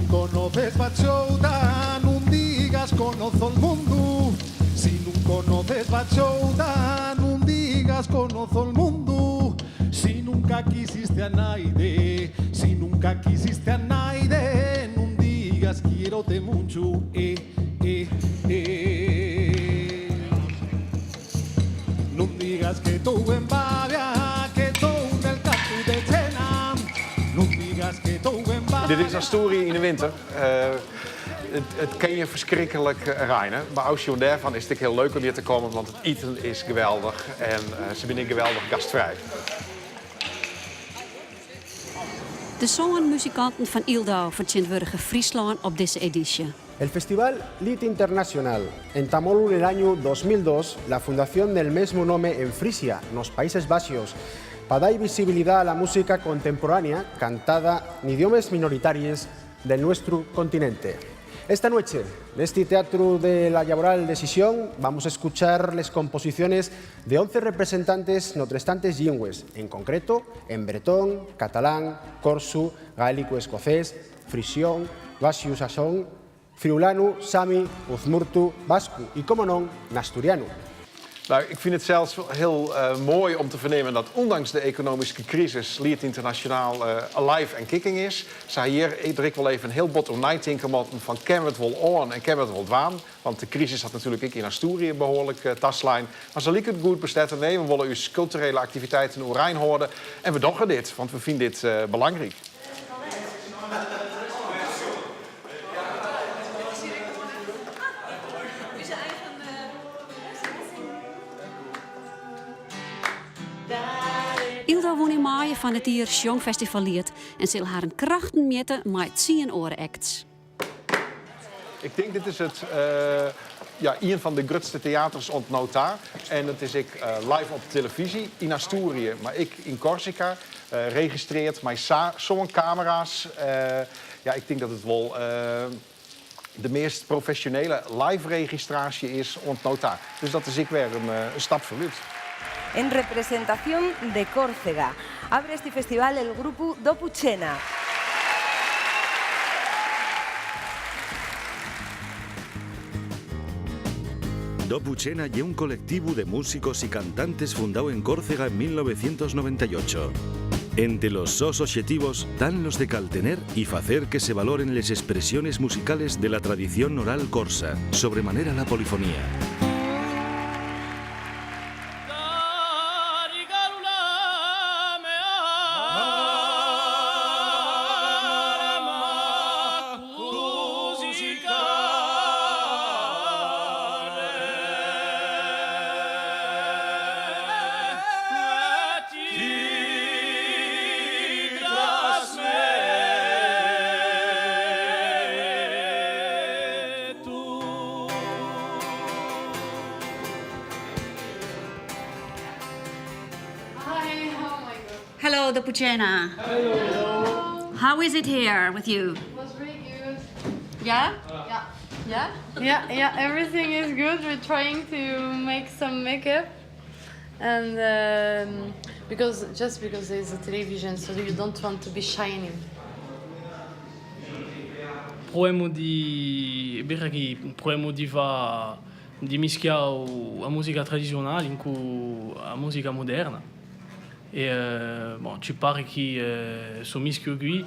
Conoces Bachouda, nun digas conozo'l mundu. Si nun conoces Bachouda, nun digas conozo'l mundu. Si nunca quisiste a naide, si nunca quisiste a naide, nun digas quiérote munchu, eh, eh, eh. Nun digas que tou en Babia, que tou nel cantu de Chena. Nun digas que tou en Babia. Dit is Asturië yn de winter. It kin hjir ferskriklik reine, mar ôfsjoen dêrfan is it ek hiel leuk om hjir te kommen, want it iten is geweldich en se binne ek geweldich gastfrij. De sân muzikanten fan Yldau fertsjintwurdige Fryslân op dizze edysje. El Festival Liet Internacional entamólu nel añu 2002 la fundación del mesmu nome en Frisia, nos Países Baxos, pa dai visibilidá a la música contemporánea cantada n'idiomes minoritaries del nuestru continente. Esta nueche, nesti Teatru de la Llaboral de Xixón, vamos a escuchar les composiciones de 11 representantes n'otrestantes llingües, en concreto, en bretón, catalán, corsu, gaélicu escocés, frisión, baxiu saxón, friulanu, sami, udmurtu, vascu y, como non, n'asturianu. No, ik fyn it sels hiel moai om te fernimmen dat ûndanks de ekonomyske krisis Liet Ynternasjonaal alive en kicking is. Se ha hjir der ek wol even hiel bot oer neitinke moatten fan kin we it wol oan en kin we it wol dwaan? Want de krisis hat natuerlik ek yn Asturië behoarlik taslein. Mar se liket goed besletten, nee, we wolle ús kulturele aktiviteiten oerein hâlde en we dogge dit, want we fine dit belangryk. Yldau wûn yn maaie fan it jier Sjongfestival Liet en sil harren krachten mjitte mei tsien oare acts. Ik tink dit is it, ja, ien fan de grutste teaters oant no ta. En it is ek live op telefyzje yn Asturië, mar ek yn Korsika. Registreard mei sân kamera's. Ja, ik tink dat it wol de meast profesjonele live registraasje is oant no ta. Dus dat is ek wer in stap foarút. En representación de Córcega, abre esti festival el grupu Dopu Txena. Dopu Txena ye un colectivu de músicos y cantantes fundáu en Córcega en 1998. Ente los sos oxetivos tán los de caltener y facer que se valoren les espresiones musicales de la tradición oral corsa, sobre manera la polifonía. Hello, Dopu Txena. Hello. How is it here with you? It was really good. Yeah? Yeah. Yeah? Yeah, everything is good. We're trying to make some makeup. And because just because there's a television, so you don't want to be shining. Proemo di birra chi proemo di fa di mischià a musica tradizionali cu a musica moderna e bon ci pare chi stu mischiu qui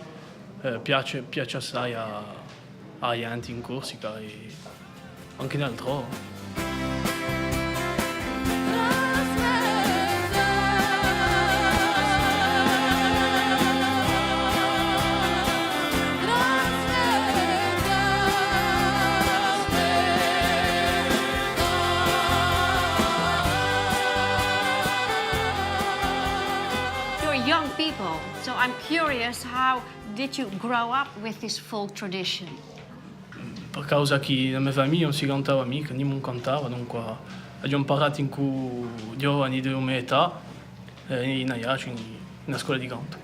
piace piace assai a a jenti in Corsica e anche in altrò. You're young people, so I'm curious how did you grow up with this folk tradition? Per causa chi na me famiglia non si cantava mica, nimun cantava, dunque aggio imparato in cu giovani de mia età in Aiace, in na scola di canto.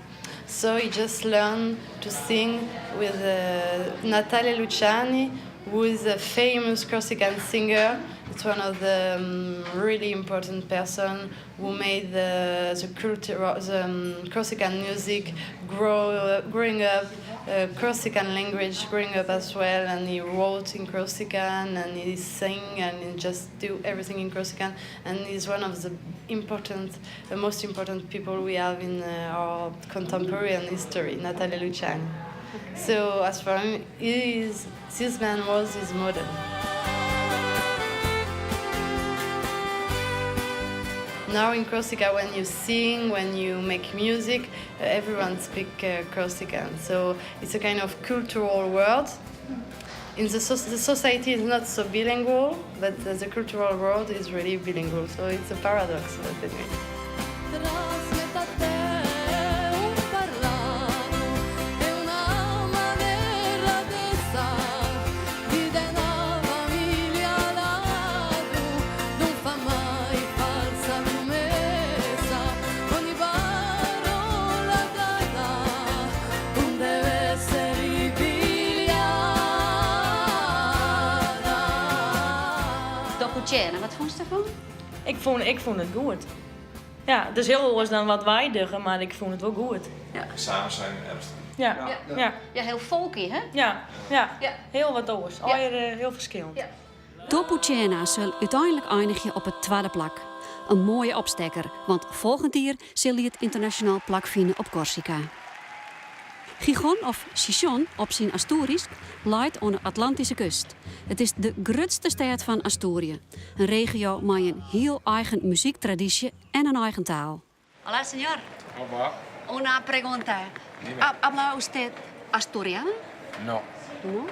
So he just learned to sing with Natale Luciani. who is a famous Corsican singer. It's one of the um, really important person who made the, the culture, the um, Corsican music grow, growing up, uh, Corsican language growing up as well. And he wrote in Corsican and he sang and he just do everything in Corsican. And he's one of the important, the most important people we have in uh, our contemporary history, Natale Luciani. So as for him, he is, this man was his model. Now in Corsica, when you sing, when you make music, uh, everyone speaks uh, Corsican. So it's a kind of cultural world. In the, so the society is not so bilingual, but uh, the cultural world is really bilingual. So it's a paradox, but anyway. Dopucena, wat fûnst derfan? Ik fûn, ik fûn it goed. Ja, it is hiel oars dan wat wy dogge, mar ik fûn it wol goed. Ja. Samen zijn in Amsterdam. Ja. Ja. Ja. Ja, hiel folky, hè? Ja, ja. Ja. Hiel wat oars. Allegear hiel ferskillend. Ja. Dopu Cena sil úteinlik einigje op it twadde plak. In moaie opstekker, want folgjend jier sil Liet Ynternasjonaal plakfine op Korsika. Gijón of Xixón op syn Asturysk leit oan de Atlantyske kust. It is de grutste stêd fan Asturië, in regio mei in hiel eigen muzyktradysje en in eigen taal. Hola, señor. Hola. Una pregunta. Dime. ¿Habla usted asturiano? No, No.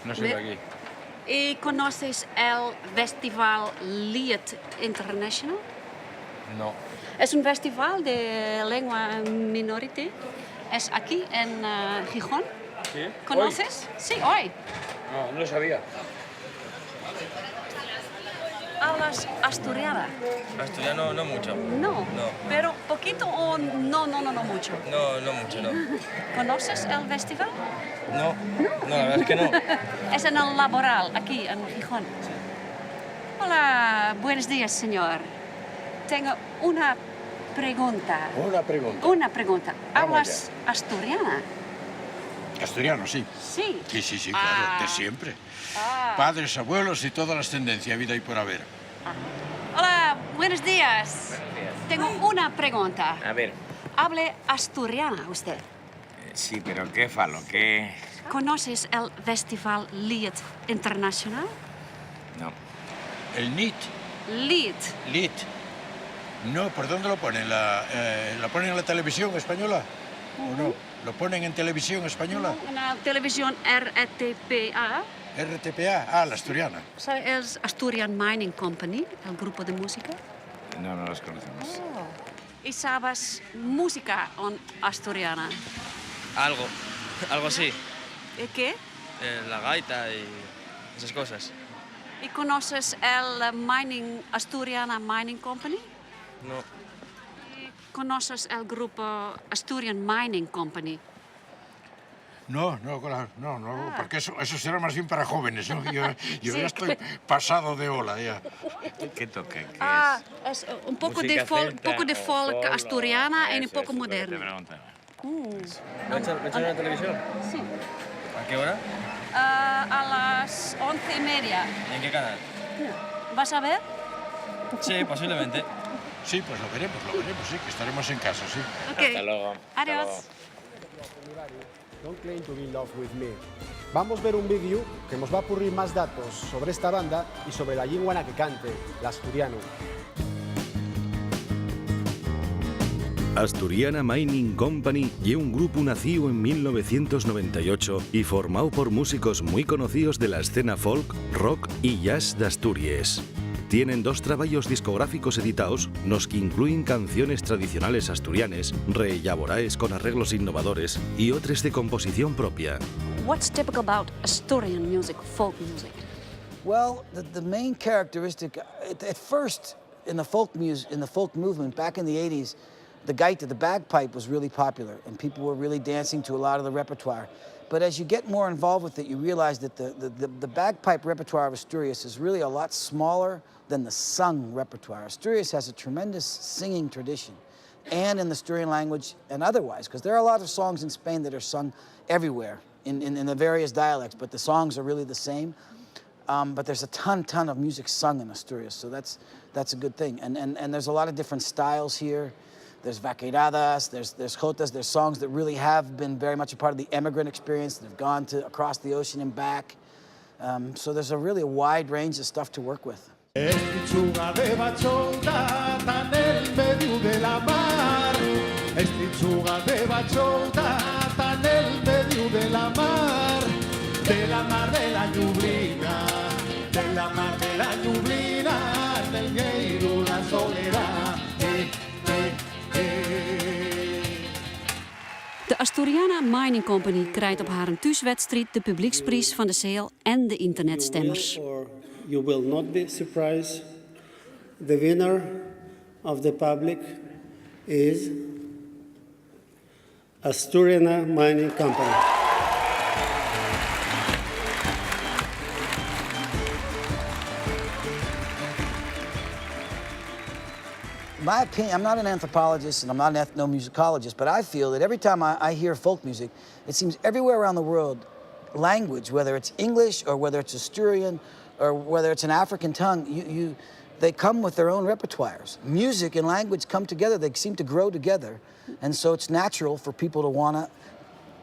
no soy de aquí. ¿Y conoces el Festival Liet International? No. Es un festival de lengua minority. Es aquí en eh, Gijón. ¿Sí? ¿Conoces? Sí, hoy. No, no lo sabía. ¿Hablas asturiana? Asturiano no mucho. No. No. Pero poquito o no, no, no, no mucho. No, no mucho, no. ¿Conoces el festival? No, no, la verdad es que no. Es en el Laboral, aquí en Gijón. Hola, buenos días, señor. Tengo una pregunta. Una pregunta. Una pregunta. Vamos ¿Hablas asturiana? Asturiano, sí. Sí. Sí, sí, sí, claro, Ah. de siempre. Ah. Padres, abuelos y toda la ascendencia, vida y por haber. Hola, buenos días. Tengo una pregunta. A ver, ¿Hable asturiana usted? sí, pero ¿qué falo? ¿Qué...? ¿Conoces el Festival Liet Internacional? No. El NIT, Liet. LIT. No, ¿por dónde lo ponen? ¿La, eh, ¿La ponen en la televisión española? ¿O no? ¿Lo ponen en televisión española? En la televisión RTPA. RTPA, ah, la asturiana. ¿Sabe? Es Asturian Mining Company, el grupo de música. No, no los conocemos. ¿Y sabes música en asturiana? Algo, algo así. ¿Y qué? Eh, la gaita y esas cosas. ¿Y conoces el eh, Mining Asturiana Mining Company? No. ¿Conoces el grupo Asturian Mining Company? No, no, claro, no, no, porque eso, eso será más bien para jóvenes, ¿no? Yo, yo Sí. ya estoy pasado de ola, ya. ¿Qué toca? ¿Qué Ah, es eh, un poco de Música folk, celta poco de o folk folk o- asturiana y un Eso, poco eso es lo que moderna. Te preguntaba. ¿Lo echan, lo echan en la televisión? Sí. ¿A qué hora? Ah, a las 11:30. ¿Y en qué canal? ¿Vas a ver? Sí, posiblemente. Sí, pues lo veremos, lo veremos, sí, que estaremos en casa, sí. Ok. Hasta luego. Hasta Adiós. luego. Don't claim to be in love with me. Vamos ver un vídeo que nos va a purrir más datos sobre esta banda y sobre la llingua na que cante, l'asturianu. Asturiana Mining Company ye un grupu nacíu en 1998 y formáu por músicos mui conocíos de la escena folk, rock y jazz d'Asturies. Tienen dos trabayos discográficos editaos, nos qu'incluyen canciones tradicionales asturianes, reellaboraes con arreglos innovadores y otres de composición propia. What's typical about Asturian music, folk music? Well, the main characteristic, at first in the folk music, in the folk movement back in the 80s, The gaita, the bagpipe, was really popular, and people were really dancing to a lot of the repertoire. But as you get more involved with it, you realize that the bagpipe repertoire of Asturias is really a lot smaller than the sung repertoire. Asturias has a tremendous singing tradition, and in the Asturian language and otherwise, because there are a lot of songs in Spain that are sung everywhere in the various dialects, but the songs are really the same. But there's a ton of music sung in Asturias, so that's a good thing. And there's a lot of different styles here. There's vaqueiradas, there's jotas, there's songs that really have been very much a part of the emigrant experience that have gone to across the ocean and back. So there's a really a wide range of stuff to work with. Espichuga de bachouta, tan el medio de la mar. Espichuga de bachouta, tan el medio de la mar. De la mar de la Ñublina, de la mar de la Ñublina, del Ñeiru la soledad. Eh, eh, eh. De Asturiana Mining Company krijt op harren thúswedstriid de publykspriis fan de seal en de ynternetstimmers. You will or you will not be surprised. The winner of the public is Asturiana Mining Company. My opinion, I'm not an anthropologist and I'm not an ethnomusicologist, but I feel that every time I hear folk music, it seems everywhere around the world, language, whether it's English or whether it's Asturian or whether it's an African tongue, they come with their own repertoires. Music and language come together, they seem to grow together. And so it's natural for people to want to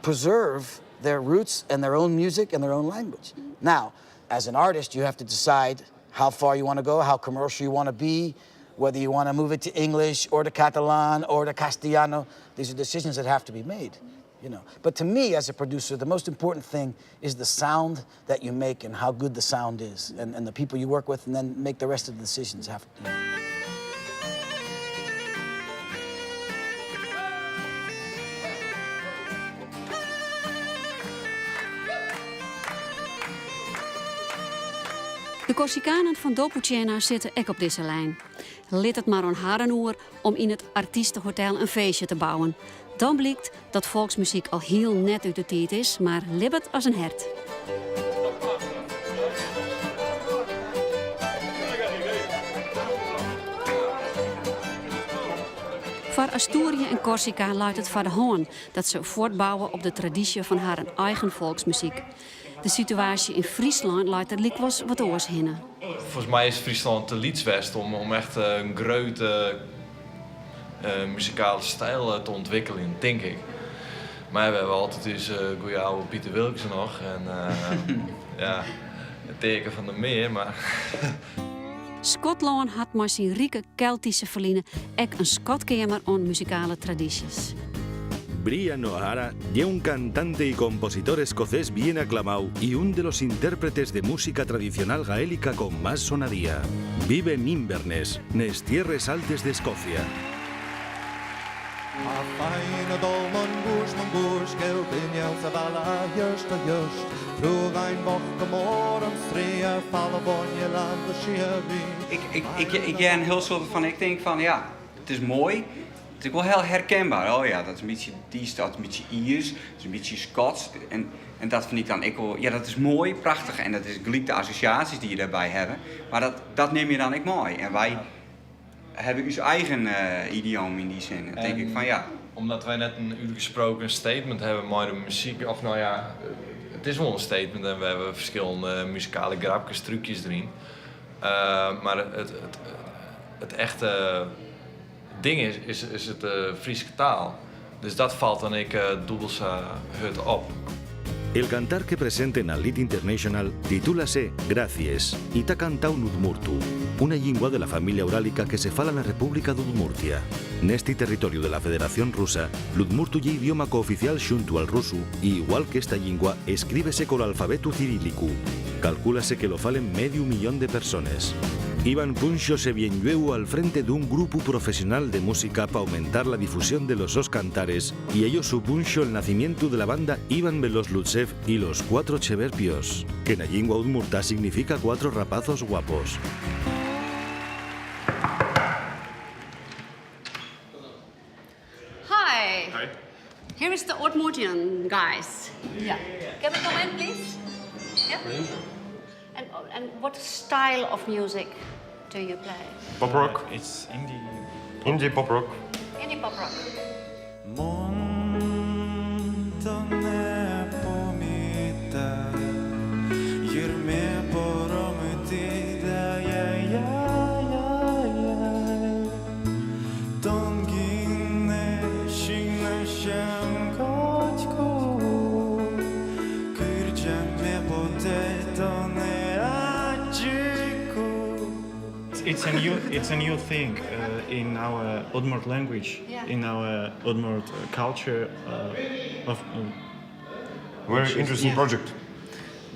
preserve their roots and their own music and their own language. Now, as an artist, you have to decide how far you want to go, how commercial you want to be, whether you want to move it to English or to Catalan or to Castellano. These are decisions that have to be made. But to me, as a producer, the most important thing is the sound that you make and how good the sound is, and the people you work with, and then make the rest of the decisions after. De Korsikanen fan Dopu Tjena sitte ek op dizze lijn. Lit it mar oan harren oer om yn it artystehotel in feestje te bouwen. Dan blykt dat folksmuzyk al hiel net út de tiid is, mar libbet as in hert. Foar Asturië en Korsika leit it foar de hân dat se fuortbouwe op de tradysje fan harren eigen folksmuzyk. De situaasje yn Fryslân leit der lykwols wat oars hinne. Folgens my is Fryslân te lyts west om echt in grutte muzikale styl te ûntwikkeljen, tink ik. Mar we hawwe altyd ús goeie âlde Piter Wilkens noch en ja, it teken fan de mear, mar Skotlân hat mei syn rike Keltyske ferline ek in skatkeamer oan muzikale tradysjes. Brian O'Hara ye un cantante y compositor escocés bien aclamáu y ún de los intérpretes de música tradicional gaélica con más sonadía. Vive en Inverness, nes Tierres Altes de Escocia. Ik hear in hiel soad fan, ik tink fan ja, it is moai. It is ek wol hiel herkenber. Oh ja, dat is in bytsje dy stad, in bytsje Iersk, it is in bytsje Skots. En dat fyn ik dan ek wol, ja, dat is moai, prachtich en dat is gelyk de assosjaasjes dy't je dêrby hawwe. Mar dat nimme je dan ek mei. En wy hawwe ús eigen idioom yn dy sin. Dan tink ik fan ja. Omdat wy net in útgesproken statement hawwe mei de muzyk, of no ja, it is wol in statement en we hawwe ferskillende muzikale grapkes, trúkjes deryn. Mar it echte ding is it Fryske taal. Dus dat falt dan ek dûbeld sa hurd op. El cantar que presenten al Liet International titúlase Gracies y ta cantáu n'udmurtu, una llingua de la familia urálica que se fala na República d'Udmurtia. Nesti territoriu de la Federación Rusa, l'udmurtu ye idioma cooficial xunto al rusu y, igual qu'esta llingua, escríbese col alfabetu cirílicu. Calcúlase que lo falen mediu millón de persones. Iván Punxo se vienllueu al frente d'un grupu profesional de música pa aumentar la difusión de los sos cantares y ello supunxo el nacimientu de la banda Iván Veloz Lutsev y los Cuatro Cheverpios, que na llingua udmurta significa cuatro rapazos guapos. Here is the Udmurtian guys. Yeah. Can we come in, please? Yeah. And what style of music do you play? Pop rock. It's indie. Indie pop rock. Indie pop rock. It's a new thing in our Udmurt language, in our Udmurt culture. Of Very interesting project.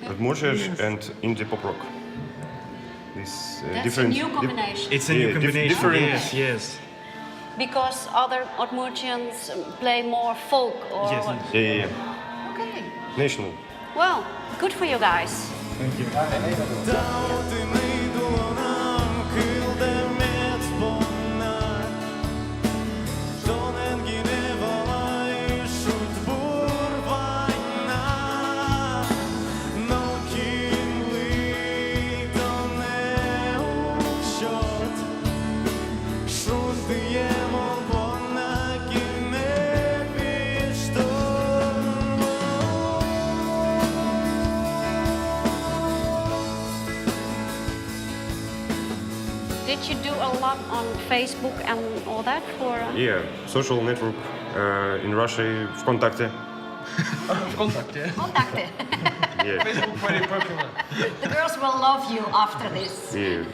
Udmurtian and indie pop rock. This That's a different new combination. It's a new Yeah, combination. different. Yes. Because other Udmurtians play more folk or what? Yeah. Okay. National. Well, good for you guys. Thank you. Did you do a lot on Facebook and all that for? Yeah, social network in Russia, VKontakte. VKontakte. VKontakte. Yeah. Facebook very popular. The girls will love you after this. Yeah.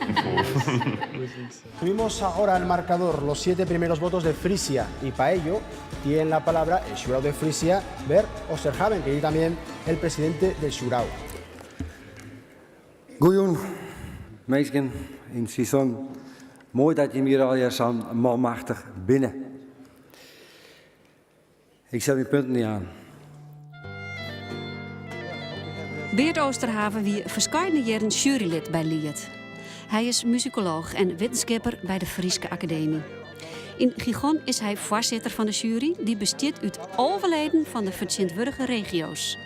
Tuvimos ahora al marcador los siete primeros votos de Frisia y para ello tiene la palabra el xurao de Frisia, Bert Osterhaven, que es también el presidente del xurao. Goeie, minsken yn Gijón. Moai dat jimme hjir allegear sa manmachtich binne. Ik set myn punten jaan. Beart Oosterhaven wie ferskate jierren jurylid by Liet. Hy is muzikolooch en wittenskipper by de Fryske Akademy. Yn Gijón is hy foarsitter fan de sjuery, dy't bestiet út 11 leden fan de fertsjintwurdige regio's.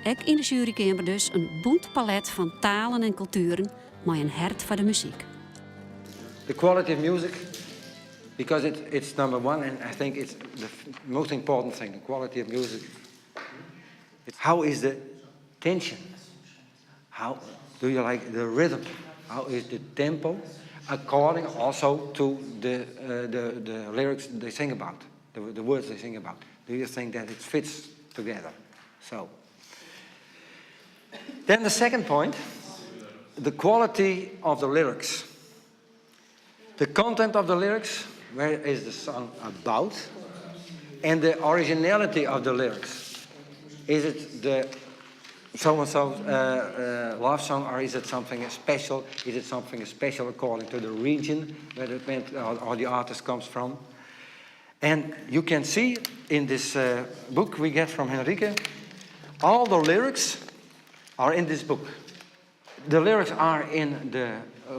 Ek yn de sjuerykeamer dus in bûnt palet fan talen en kultueren mei in hert foar de muzyk. The quality of music, because it's number one, and I think it's the most important thing, the quality of music. How is the tension? How do you like the rhythm? How is the tempo? According also to the lyrics they sing about, the words they sing about. Do you think that it fits together? So. Then the second point, the quality of the lyrics. The content of the lyrics, where is the song about? And the originality of the lyrics. Is it the so-and-so love song, or is it something special? Is it something special according to the region where the band or the artist comes from? And you can see in this book we get from Henrike, all the lyrics are in this book. The lyrics are in the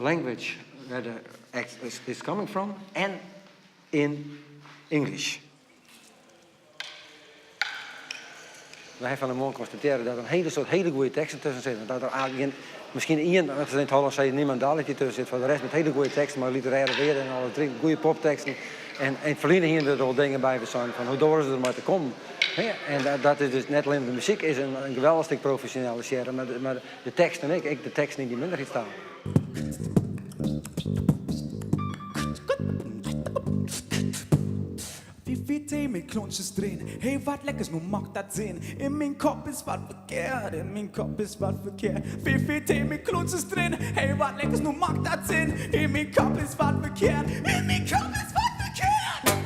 language where the act is coming from and in English. Wy hawwe fan 'e moarn konstatearre dat der in hiele soad hiele goede teksten tusken sitte. Dat der eigentlik gjin, miskien ien, dat se yn it Hollânsk sizze, niemendalletje tusken sit. Foar de rest met hiele goede teksten, mei literêre wearde en alle drie goede popteksten. En yn it ferline hiene we der al dingen by sein fan hoe doare se der mei te kommen. Hè? En dat is dus net allinnich de muzyk is in geweldich stik profesjonalisearre, mar de teksten ek, ek de teksten yn dy minderheidstaal. Tee met klontjes drin. Hey, wat lekkers, nu maakt dat zin. In mijn kop is wat verkeerd, in mijn kop is wat verkeerd. VVT met klontjes drin. Hey, wat lekkers, nu maakt dat zin. In mijn kop is wat verkeerd, in mijn kop is wat verkeerd.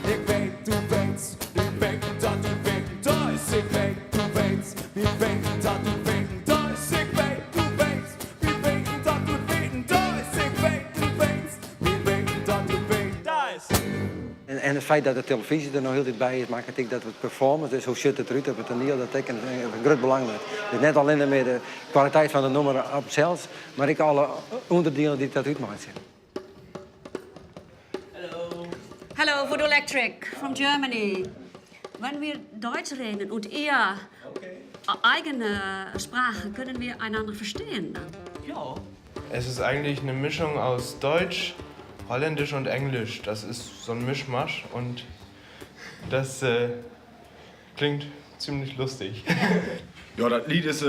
Ik weet, du weet, ik weet dat du weet, dat is. Ik weet, du weet, ik weet dat du weet, dat is. Ik weet, du weet, ik weet dat du weet, dat is. Ik weet, du weet, ik weet dat du weet, dat is. En het feit dat de televyzje der no hieltyd by is, makket ek dat it performance, dus hoe sjocht it derút op it toaniel, dat ek in grut belang wurdt. Dus net allinnich mear de kwaliteit fan de nûmer op sels, mar ek alle ûnderdielen dy't dat útmeitsje. Hallo, Voodoo. Electric from Germany. Wenn wir Deutsch reden und ihr eigene Sprache, können wir einander verstehen dann? Ja. Es ist eigentlich eine Mischung aus Deutsch, Holländisch und Englisch. Das ist so ein Mischmasch und das klingt ziemlich lustig. Ja, dat Lied is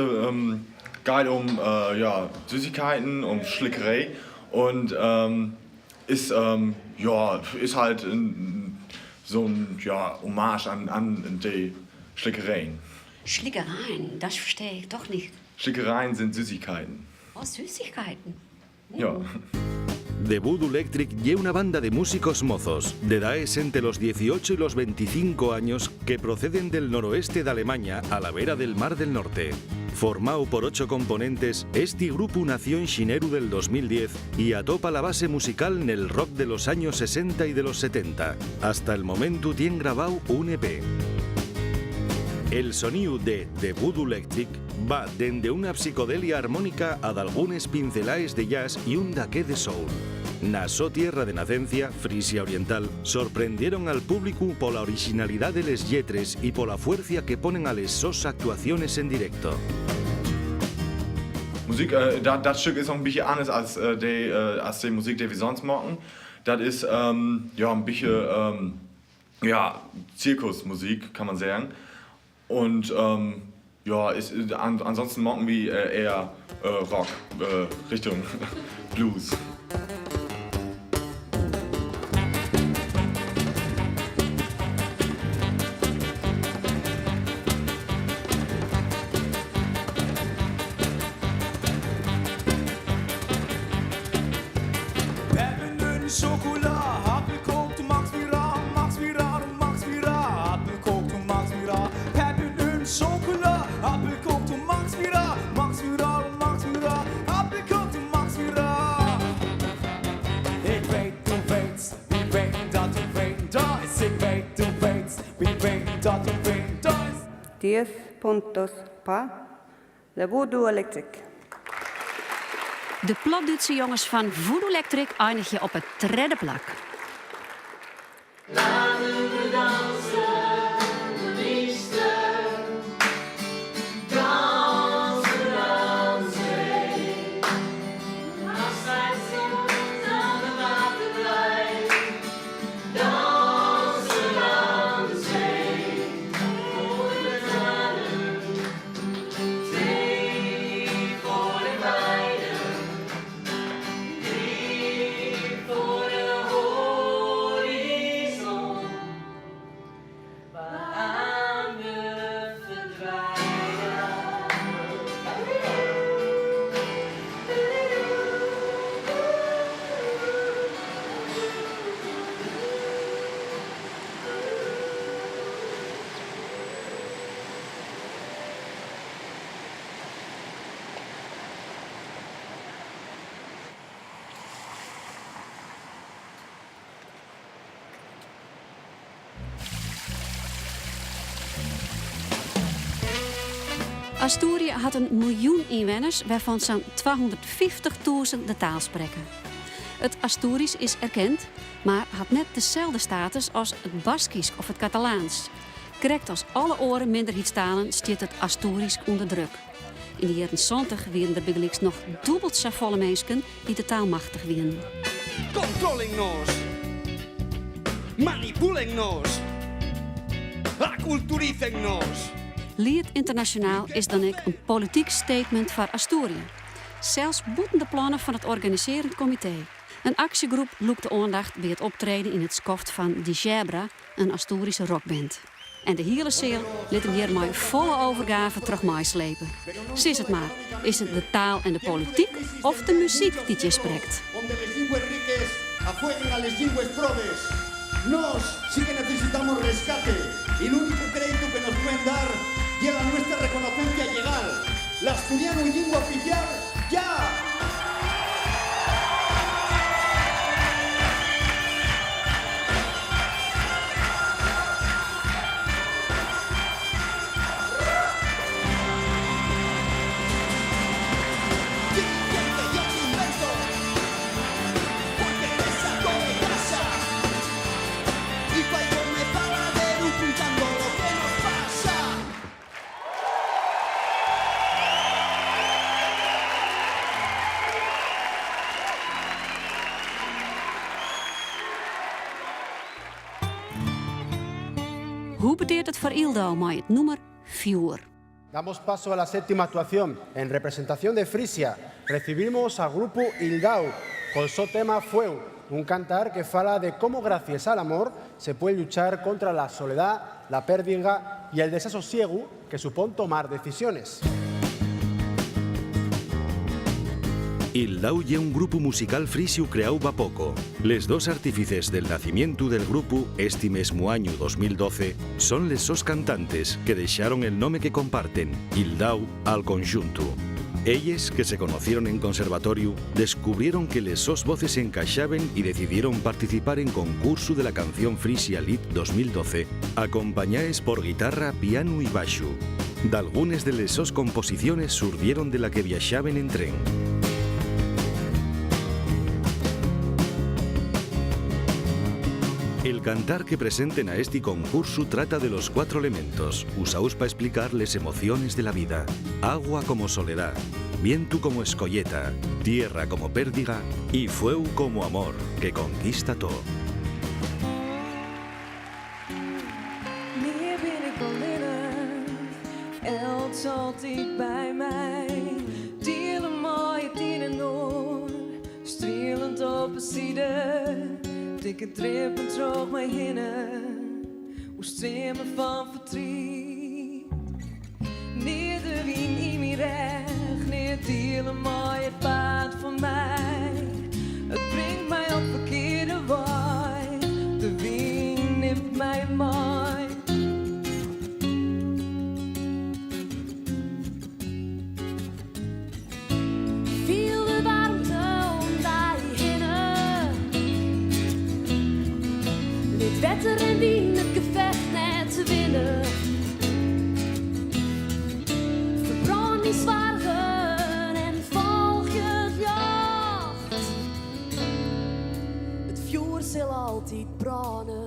geiht um ja, Süßigkeiten, um Schlickerei und is, ja, is halt so'n, ja, Hommage an de Schlickereien. Schlickereien, das verstehe ich doch nicht. Schlickereien sind Süßigkeiten. Oh, Süßigkeiten. Ja. The Voodoo Electric ye una banda de músicos mozos, de edaes ente los 18 y los 25 años, que proceden del noroeste d'Alemaña a la vera del Mar del Norte. Formáu por ocho componentes, esti grupu nació en xineru del 2010 y atopa la base musical nel rock de los años 60 y de los 70. Hasta el momentu tien grabáu un EP. El soníu de The Voodoo Electric va dende una psicodelia armónica a dalgunes pincelaes de jazz y un daqué de soul. Na so tierra de nacencia, Frisia Oriental, sorprendieron al públicu pola orixinalidá de les lletres y pola fuercia que ponen a les sos actuaciones en directo. Musik, dat Stück is noch 'n bisschen anners als de Musik, de wi sonst maken. Dat is ja, 'n bisschen ja, Zirkusmusik, kann man seggen. Und ja, ansonsten maken wi eher Rock, Richtung Blues. Schokolade, Apfelkoek, du machst mich rar, machst mich rar, du machst mich rar. Apfelkoek, du machst mich rar. Peppenöl, Schokolade, Apfelkoek, du machst mich rar, machst mich rar, du machst mich rar. Apfelkoek, du machst mich rar. Ik weet, du weet, wi weten dat du weten da is. Ik weet, du weet, wi weten dat du weten da is. 10 puntos pa The Voodoo Electric. De Platdútske jonges fan Voodoo Electric einigje op it tredde plak. Laten we dansen, de liefste. Dansen aan zee. Afscheid zoekt aan de waterlijn. Dansen aan de zee. Voor de tranen. Twee voor de meiden. Drie voor de horizon. Waaraan we verdwijnen. Asturië hat in miljoen ynwenners, wêrfan't sa'n 250.000 de taal sprekke. It Asturysk is erkend, mar hat net deselde status as it Baskysk of it Katalaansk. Krekt as alle oare minderheidstalen stiet it Asturysk ûnder druk. Yn de jierren 70 wiene der bygelyks noch dûbeld safolle minsken dy't de taal machtich wiene. Contrólennos. Manipúlennos. Aculturícennos. Liet Ynternasjonaal is dan ek in polityk statement foar Asturië. Sels bûten de plannen fan it organisearjend komitee. In aksjegroep lûkt de oandacht by it optreden yn it skoft fan Dixebra, in Asturyske rockband. En de hiele seal lit him hjir mei folle overgave troch meislepe. Sis it mar, is it de taal en de polityk of de muzyk dy't jin sprekt? Onde les llingües riques afueguen a les llingües probes. Nós sí que necesitamos rescate y l'únicu créditu que nos puen dar ye la nuestra reconocencia llegal. L'asturianu llingua oficial, yá! Que yo te invento, porque te saco de casa y Hoe beteart it foar Yldau mei it nûmer Fjoer? Damos paso a la séptima actuación. En representación de Frisia, recibimos al grupo Ildau col so tema Fueu, un cantar que fala de cómo gracies al amor se puede lluchar contra la soledá, la pérdiga y el desasosiegu que supón tomar decisiones. Ildau ye un grupu musical frisiu creáu va poco. Les dos artífices del nacimientu del grupu esti mesmu añu 2012 son les sos cantantes que dexaron el nome que comparten, Ildau, al conxuntu. Elles, que se conocieron en conservatoriu, descubrieron que les sos voces encaxaben y decidieron participar en concursu de la canción frisia Liet 2012, acompañaes por guitarra, pianu y baxu. Dalgunes de les sos composiciones surdieron de la que viaxaben en tren. El cantar que presenten a esti concursu trata de los cuatro elementos usaos pa esplicar les emociones de la vida. Agua como soledá, vientu como escoyeta, tierra como pérdiga y fueu como amor que conquista too. Nea bin ik allinnich, elts altyd by my. Diele mei it ien en oar, strielend op 'e side. Dikke drippen troch my hinne, oerstreame fan fertriet. Nea de wyn yn myn rêch, nea diele mei it paad fan my. It bringt my op ferkearde wei, de wyn nimt my mei. Fiel de waarmte om dy hinne. Lit wetter en wyn it gefecht net winne. Ferbrân dyn soargen en folgje it ljocht. It fjoer sil altyd brâne.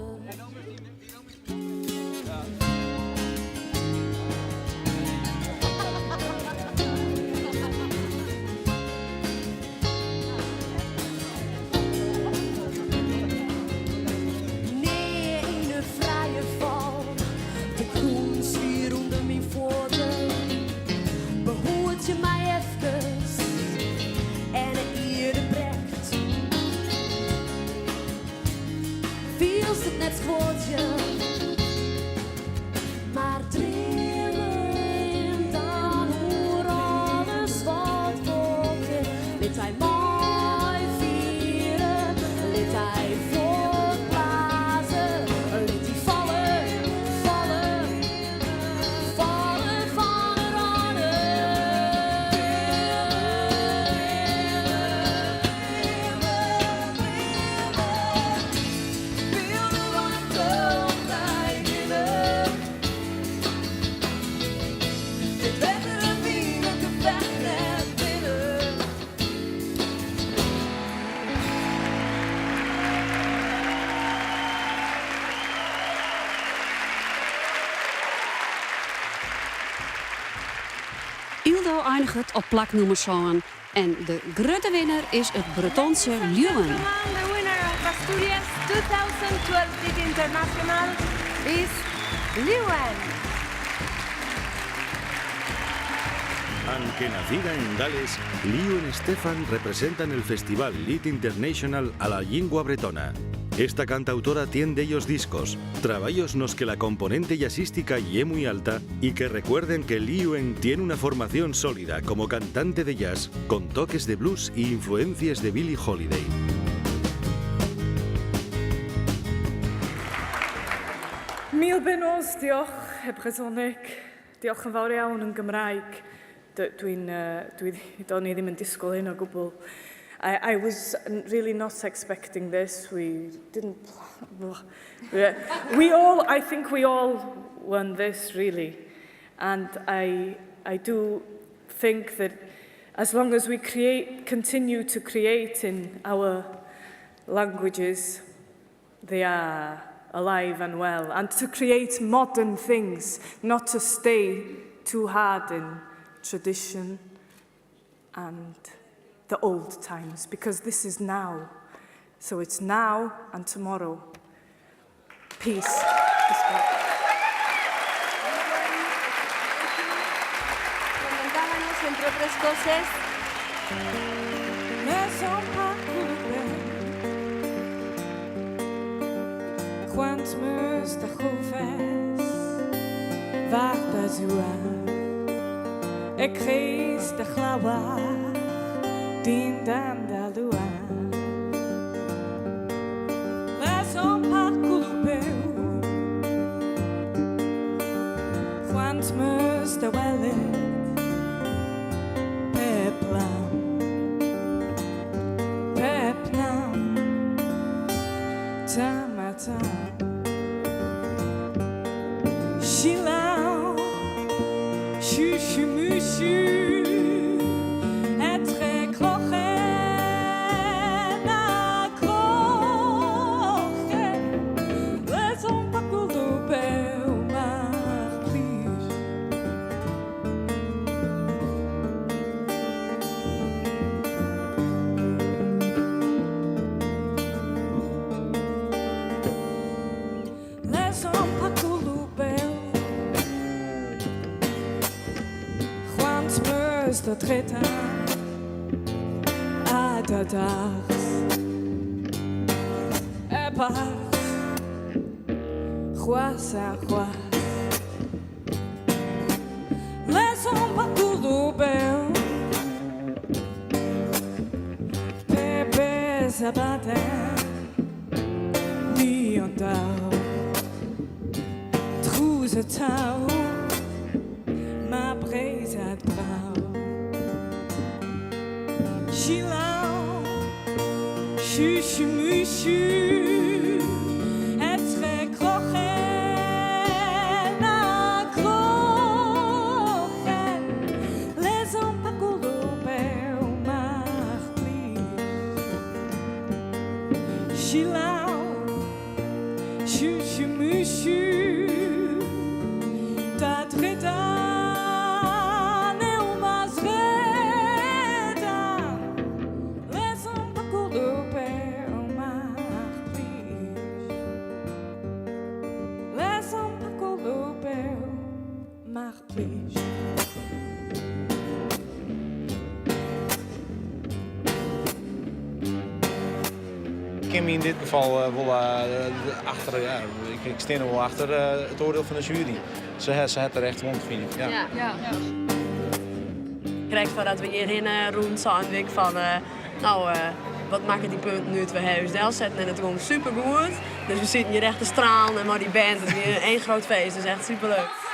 Nea yn 'e frije fal, de grûn swier ûnder myn fuotten. Behoedzje my efkes en de ierde brekt. Fielst it net skuodzjen, mar dreamend dan oer alles wat wol kin. Lit dy meifiere, lit dy fuortblaze, lit dy falle, falle, falle fan 'e râne. Yldau einiget op plak nûmer sân En de grutte winner is it Bretonse Lleuwen. The winner of Asturias 2012 Liet International is Lleuwen. Anque nacida en Gales, Lleuwen Steffan representa nel Festival Liet International a la llingua bretona. Esta cantautora tien dellos discos, trabayos nos que la componente jazzística ye mui alta y que recuerden que Lleuwen tien una formación sólida como cantante de jazz con toques de blues y influencies de Billie Holiday. Mil benoz, diolch, e brezhoneg. Diolch yn fawr iawn yn Gymraeg. Dwi'n, dwi, do'n i ddim yn disgwyl hyn o gwbl. I, I was really not expecting this. We didn't... We all, I think we all won this, really. And I, I do think that as long as we create, continue to create in our languages, they are alive and well. And to create modern things, not to stay too hard in tradition and the old times, because this is now. So it's now and tomorrow. Peace. Respect. it Escocés. Ik kin my yn dit gefal wol achter, ja, ik stean der wol achter it oardiel fan de sjuery. Se hat terecht wûn, fyn ik. Ja. Ja. Krekt foardat we hjirhinne rûnen seinen we ek fan, no, wat makket dy punten út? We hawwe ús delsetten en it gong supergoed. Dus we sieten hjir echt te stralen en mei dy band, it wie één groot feest, dus echt superleuk.